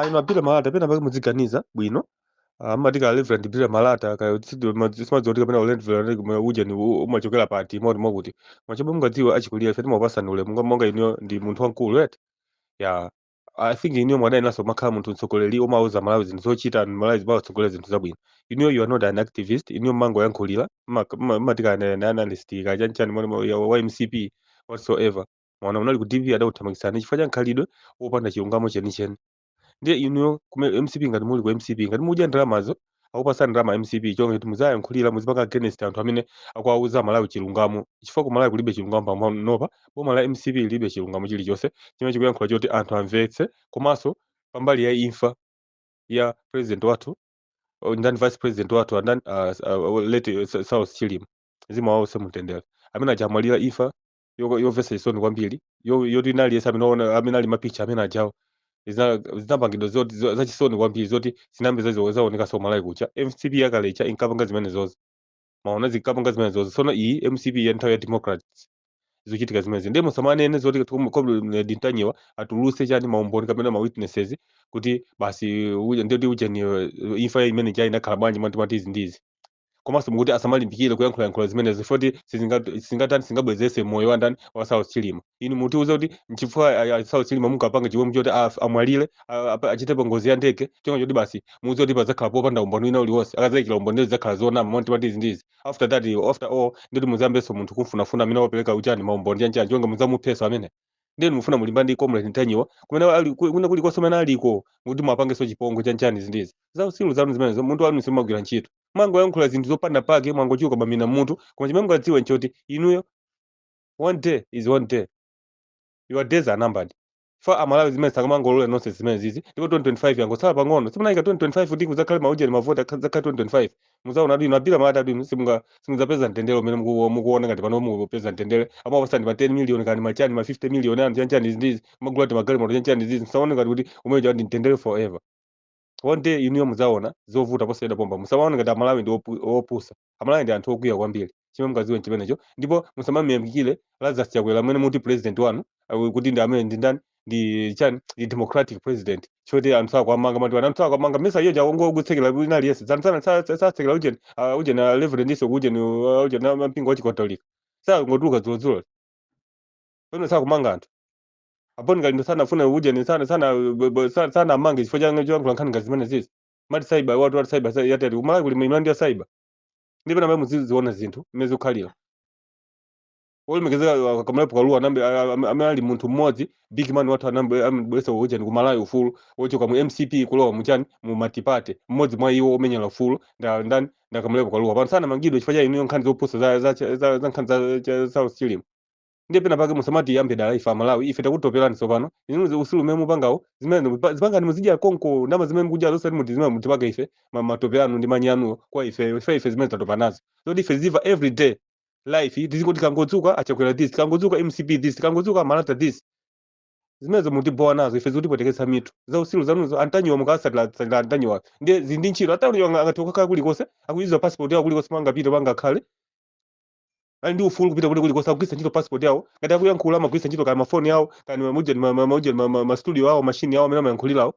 Inu a Billy Malata, pena pake mudziganiza bwino. Amati ka Reverend Billy Malata ka simadziwa kuti kapena Reverend uja ni umachokera pati moti mwakuti mwachobe mungadziwe achikulire. Ife timawapasani ulemu monga inuyo ndi munthu wamkulu, right? Yeah, I think inuyo mwadayenaso makhala munthu mtsogoleri omauza Malawi zinthu zochita, Malawi zimawatsogolera zinthu zabwino. Inuyo, you are not an activist. Inuyo mmangoyankhulira, mmati ka analyst ka chanchani wa MCP whatsoever. Mwana unali ku DP, adakuthamangisani chifukwa cha nkhalidwe wopanda chilungamo chenicheni. Ndiye inuyo kume MCP, ngati muli ku MCP, ngati mudya ndalamazo, akupasani ndalama MCP chonga kuti muzayankhulira, muzipanga against anthu amene akuwauza Malawi chilungamo, chifukwa ku Malawi kulibe chilungamo panopa. Boma la MCP lilibe chilungamo chilichonse chimene chikuyankhula choti anthu amvetse. Komanso pambali ya imfa ya president wathu, ndani, vice president wathu andani, late Saulos Chilima, mzimu wawo use mutendere, amene aja amwalira imfa yomvetsa chisoni kwambiri, yoti inali yense amene waona amene ali mapicha amene ajawo zinapangidwa zoti zachisoni kwambiri, zoti zinambe zaonekanso Malawi kucha. MCP yakale icha inkapanga zimene zozo, maona, zinkapanga zimene zozo. Sono iyi MCP ya nthawi ya Democrats zikuchitika zimenezi. Ndiye musamanene zoti Comrade Ntanyiwa atuluse chani, maumboni kapena ma witnesses, kuti basi ndiyoti ujeni imfa imene ija inakhala bwanji, mwati mwati izi ndizi. Komanso mukuti asamalimbikire kuyankhulayankhula zimenezo foti sizingatani, singabwezese moyo wa ndani, wa Saulos Chilima. Inu mutiuze kuti nchifukwa Saulos Chilima munkapanga chiwembu choti amwalire, achitepo ngozi ya ndege, chonga choti basi muuze kuti padzakhala popanda umboni wina uliwonse, akadzayikira umboni ndizo zidzakhala zonama, mwati mwati izi ndizi. After that, after all, nditi muzambenso munthu kumfunafuna amene wapereka uchani, maumboni, chanchani, chonga mudzamupheso amene. Ndiye mufuna mulimba ndi Comrade Ntanyiwa kumene ali kumene kulikonse kumene aliko, kuti mwapangenso chipongwe, chanchani, zindizi za usilu zanu zimenezo. Munthu wanu simagwira ntchito, mwangoyankhula zinthu zopanda pake, mwangochuka mamina mutu. Koma chimene mungadziwe nchoti inuyo, one day is one day, your days are numbered. Fa Amalawi zimene sakamangolola nonse zimene zizi. Ndipo 2025 yangotsala pang'ono, simunayika 2025 kuti kuzakhale maujeni mavoti, zakhale 2025. Muzaona atu inu a Billy Malata atu inu simudzapeza mtendere umene mukuona ngati pano mukupeza mtendere. Amapasani ma 10 million kani machani, ma 50 million anu, chanchani, izi ndizi, magula ti magalimoto, chanchani, zizi. Musaone ngati kuti umene ndi mtendere forever. One day inuyo muzaona zovuta posayenda pomba. Musamaone ngati Amalawi ndi opusa. Amalawi ndi anthu okwiya kwambiri. Chimene mungadziwe chimenecho. Ndipo musamamuyamikire Lazarus Chakwera amene muti president wanu, kuti ndi amene ndi ndani, ndi chani, ndi democratic president, choti anthu sakuamanga mati anthu sakuamanga. Mesa iyo chakungokutsekera wina aliyense sana satsekera ujeni, ujeni, Reverend iso ujeni, ujeni mpingo wa Chikatolika sakungotuluka dzulodzulo pano, sakumanga anthu apo. Ngati sanafune ujeni sana amange chifukwa cha choyankhula nkhani ngati zimene zizi. Mati cyber watu wati cyber yatati kumalawi kuli milandu ya cyber. Ndipo namwe muziziona zinthu mmene zikukhalira. Olemekezeka Kamlepo Kalua anambe amene ali munthu mmodzi, big man wathu, anambe amabweretsa ujeni kumalawi ufulu wochoka mu MCP kulowa muchani, mu multiparty. Mmodzi mwa iwo omenyera ufulu nda ndani? Nda Kamlepo Kalua. Pano sanamangidwe chifukwa cha inuyo, nkhani zopusa za nkhani za Saulos Chilima. Ndiye pena pake musamati yambe dala ife Amalawi. Ife takutoperani tsopano. Inu usilu umene mupangawo, zimene zipangani, muzidya konko ndama zimene mukudya zosati muti zimene mutipake ife matope anu ndi manyi anuwo kwa ife. Ife zimene tatopa nazo, zoti ife ziva everyday life tizingoti kangodzuka aChakwera this, kangodzuka MCP this, kangodzuka Malata this. Zimenezo mutibowa nazo ife, zikutipweteketsa mitu za usilu zanuzo. Antanyiwa mukasatira Antanyiwa ndiye zili ndi ntchito. Antanyiwa angathe kukhala kulikonse, akuyuza passport yawo, kulikonse mangapite pangakhale ali ndi ufulu kupita kuli kulikonse, akugwiritsa ntchito passport yawo. Ngati akuyankhula amagwiritsa ntchito kaya mafoni yawo, kaya maujeni ma studio awo, mashini yawo amene amayankhulirawo,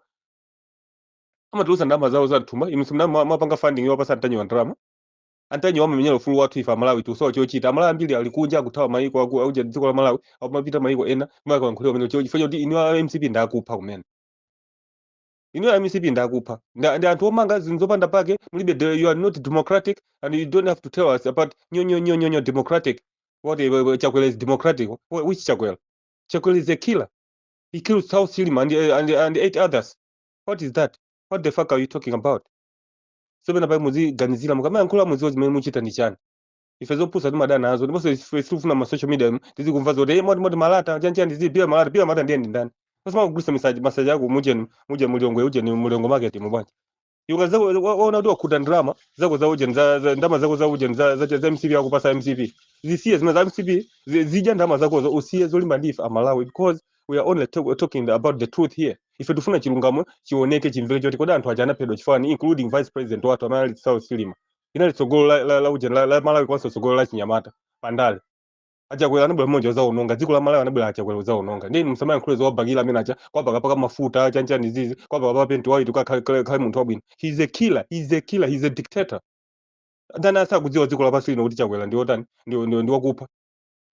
amatulutsa ndalama zawo za mthumba. Inu simuna mapanga funding yopasa Antanyiwa ndalama. Antanyiwa amamenyera ufulu wathu ife Amalawi tiusowa chochita. Amalawi ambiri ali kunja, akuthawa maiko auja dziko la Malawi, amapita maiko ena kumakayankhulira kumene chifukwa choti inu a MCP ndakupha kumene. Inu a MCP ndakupha, ndi anthu omanga zinthu zopanda pake. Mulibe you are not democratic and you don't have to tell us about nyo nyo nyo nyo nyo democratic. What, Chakwera is democratic? Which Chakwera? Chakwera is a killer. He killed Saulos Chilima and eight others. What is that? What the fuck are you talking about? So pena pake muziganizira mukamayankhula, muziwe zimene muchita ndi chani. Ife zopusa timadana nazo. Ndiponso ife sitifuna ma social media tizikumva zoti moti moti Malata chanchani, tizipira Malata pira Malata. Ndiye ndi ndani osama misaji masaji yako muje muje muliongo uje ni muliongo market mu bwanji? Iwe zako waona kuti wakhuta ndalama zako za ujeni ndalama zako za ujeni za MCP, akupasa MCP, zisiye zimene za MCP zidya ndalama zakozo, usiye zolimba ndi ife Amalawi, because we are only talking about the truth here. Ife tifuna chilungamo chioneke, chimveke, choti kodi anthu aja anaphedwa chifukwa, including vice president wathu amene ali Saulos Chilima, inali tsogolo la ujeni la Malawi, kwanso tsogolo la chinyamata pandale. Achakwera anabwera mmodzi wazaononga dziko la Malawi, anabwera Achakwera kuzaononga. Ndiye musamayankhule zowabakira amene acha kwapaka paka mafuta chanchani zizi kwapaka pa paint white kakhale munthu wabwino. He is a killer, he is a killer, he is a dictator. Ndani asakudziwa dziko lapansi lino kuti Chakwera ndi wotani? Ndi wakupha.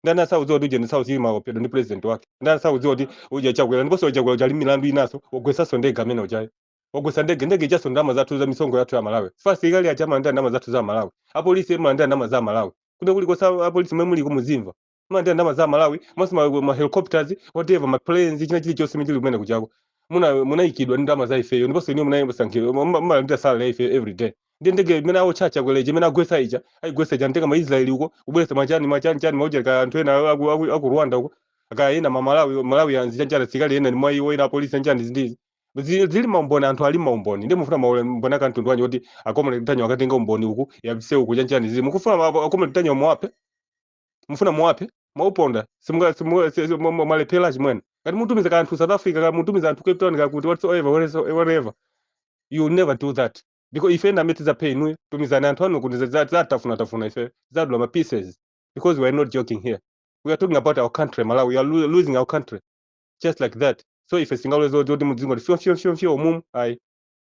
Ndani asakudziwa kuti uje Saulos waphedwa ndi president wake? Ndani asakudziwa kuti uja Chakwera, ndiponso Chakwera chali milandu inaso, wagwesanso ndege amene uchayo, wagwesa ndege. Ndege ichaso ndalama zathu za misonkho yathu ya Malawi. Asilikali aja amalandira ndalama zathu za Malawi, apolisi amalandira ndalama za Malawi. Kuno kulikonse apolisi mwe muliko muzimva amalandira ndalama za Malawi maso ma helicopters, whatever, ma planes, china chilichonse chimene chili kumene kuchako munayikidwa ndi ndalama za ifeyo, ndiponso inu munayisankhira, mumalandira salary ya ife every day. Ndi ndege imene awo Chakwera imene agwesa ija, ayigwesa ija, ntenga ma Israeli uko, kubweretsa machani machani chani mauja ka anthu ena aku Rwanda uko, akayena ma Malawi, Malawians chanchani, asilikali ena ni mwa iwo, ena apolisi chanchani zindizi zili maumboni, anthu ali maumboni. Ndi mufuna maumboni akantundu wanji kuti a Comrade Ntanyiwa akatenga umboni uku yapise uku chanchani zili? Mukufuna a Comrade Ntanyiwa muwaphe? Mufuna muwaphe? Mwauponda, mwalephera chimwene. Ngati mutumiza ka anthu South Africa, ka mutumiza anthu Cape Town, kakuti whatsoever, whatever, you will never do that because ife ndamene tidzaphe inuyo. Tumizani anthu anu kuti zatafuna tafuna, ife zadula ma pieces because we are not joking here. We are talking about our country, Malawi. We are losing our country just like that. So ife singaloweza kuti mudzingo fyo fyo fyo fyo umumu ayi.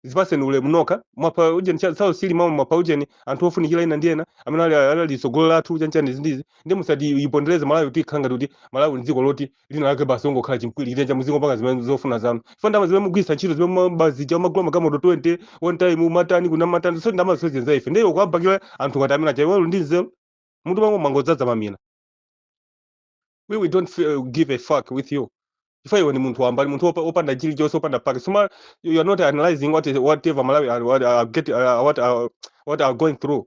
Zipaseni ulemu nokha. Mwapha ujeni Saulos Chilima, mwapha ujeni anthu ofunikira ena ndi ena amene ali tsogolo lathu chanchani zindizi. Ndi musati ipondereze Malawi kuti ikhala ngati kuti Malawi ndi dziko loti lina lake basi ongokhala chimkwirikiti cha muzingo panga zimene zofuna zanu. Ife ndalama zimene mugwiritsa ntchito, zimene mabazija magula magalimoto 20 one time, matani kuna matani, so ndalama zonse za ife. Ndiye kuwabakira anthu ngati amene acha, iweyo ndi nzeru mutu mango mangodzaza mamina. We don't feel, give a fuck with you. Ife iwe ni munthu wamba, ni munthu opanda chilichonse, opanda pake. Suma you are not analyzing what is whatever Malawi are, what are get what are going through.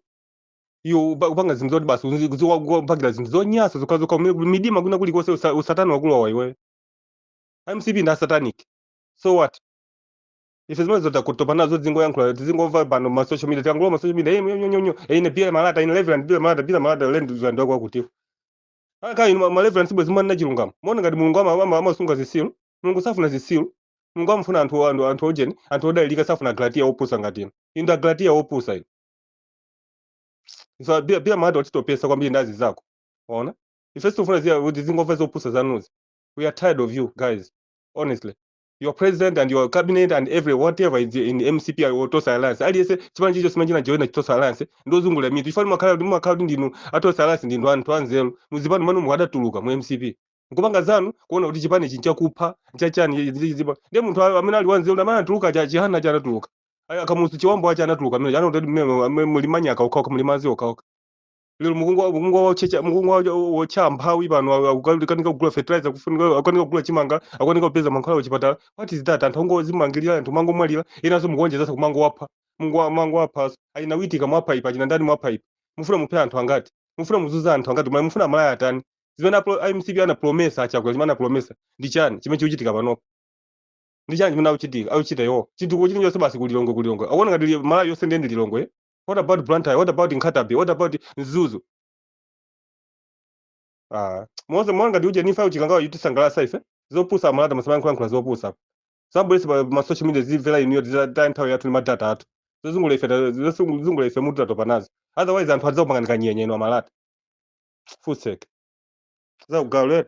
You upanga zinthu zoti basi kupangira zinthu zonyasa zokhazokha midima kuna kulikonse, usatani wakulowa iwe. MCP nda satanic, so what? Ife zimene zotakutopa nazo, zingoyankhula tizingomva pano ma social media, tikangulowa ma social media, eh, nyo nyo nyo, eh, ine Billy Malata, ine Reverend Billy Malata, Billy Malata Reverend wako akutipo aka inu ma Reverend sibwe zimanena chilungamo. Muona ngati Mulungu amasunga zisilu? Mulungu safuna zisilu. Mulungu amafuna anthu ojeni, anthu odalirika, safuna Galatiya opusa ngati inu. Inu nda Galatiya opusa inu. So Billy Malata watitopesa kwambiri ndazi zako. Waona, ife sitifuna ziya kuti zingomva zopusa zanuzi. We are tired of you guys, honestly. Your president and your cabinet and every whatever is in MCP or Tonse Alliance, aliyense chipani chicho chimene chinajoina Tonse Alliance ndozungulira mitu. Ifani makhala kuti ndinu a Tonse Alliance, ndinu anthu anzeru muzipani manu mukadatuluka mu MCP nkupanga zanu kuona kuti chipani ichi nchakupha, nchachani zipa. Ndiye munthu amene ali wanzeru amene anatuluka cha Chihana chanatuluka, Akamuzu Chiwambo acha anatuluka, amene anoti muli manyaka okhaokha, muli madzi okhaokha. Lero mukungu wochecha, mukungu wocha mphawi pano akukanika kugula fertilizer, kufunika akukanika kugula chimanga, akukanika kupeza mankhwala kuchipatala. What is that? Anthu angozimangirira, anthu mangomwalira, inanso mukuonjezanso kumangowapha, mangowapha. Ayina witika mwapha ipa, achina ndani mwapha ipa. Mufuna muphe anthu angati? Mufuna muzuza anthu angati? Mufuna Malaya atani? Zimene MCP anapromesa, Achakwera chimene anapromesa ndi chani? Chimene chikuchitika panopo ndi chani chimene akuchita iwo? Chitukuko chilichonse basi kulilongwe, kulilongwe. Akuona ngati Malawi yonse ndiye ndi Lilongwe. What about Blantyre? What about Nkhata Bay? What about Mzuzu? Ah, mose mwana ngati uje nifa uchikangawa yutisangalasa ife zopusa. Amalata musamayankhula zopusa, zabweresa pa ma social media zimvera inuyo ta nthawi yathu ndi ma data athu. Zozungula ife zozungula ife mutu tatopa nazo. Otherwise anthu adzakupangani kanyenye inu amalata. Futsek zakugalo.